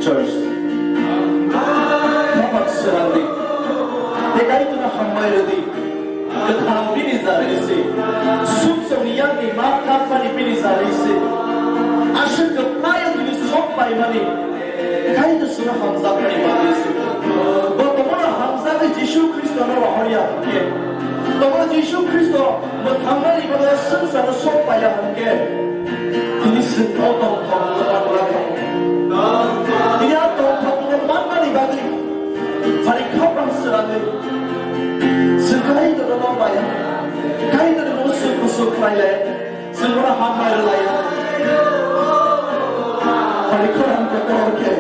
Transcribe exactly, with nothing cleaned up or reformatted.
Church. Thapak srangdi. Tei Kaitorno hambai rwdi. Kwthang bini jarwi se. Sumsokni yakni ma kapmani bini jarwi se. Aswk kwplai wng tini sok paimani. Kaitor chwngno hamjakmani bagwi se. Bo tongmano hamjagwi Jisu Khristono rohorya hwnkhe. Tongmano Jisu Khristo mwthangnani bagwi swngcharno sok paiya hwnkhe. Tini chwng o tongthok, o tongthok. Tini a tongthokno manmani bagwi, phari khaprang srangwi, chwng Kaitorno maya, Kaitorni muchung muchung khlai lai, chwng bono hambai rw lai. Phari khorang kotor khe.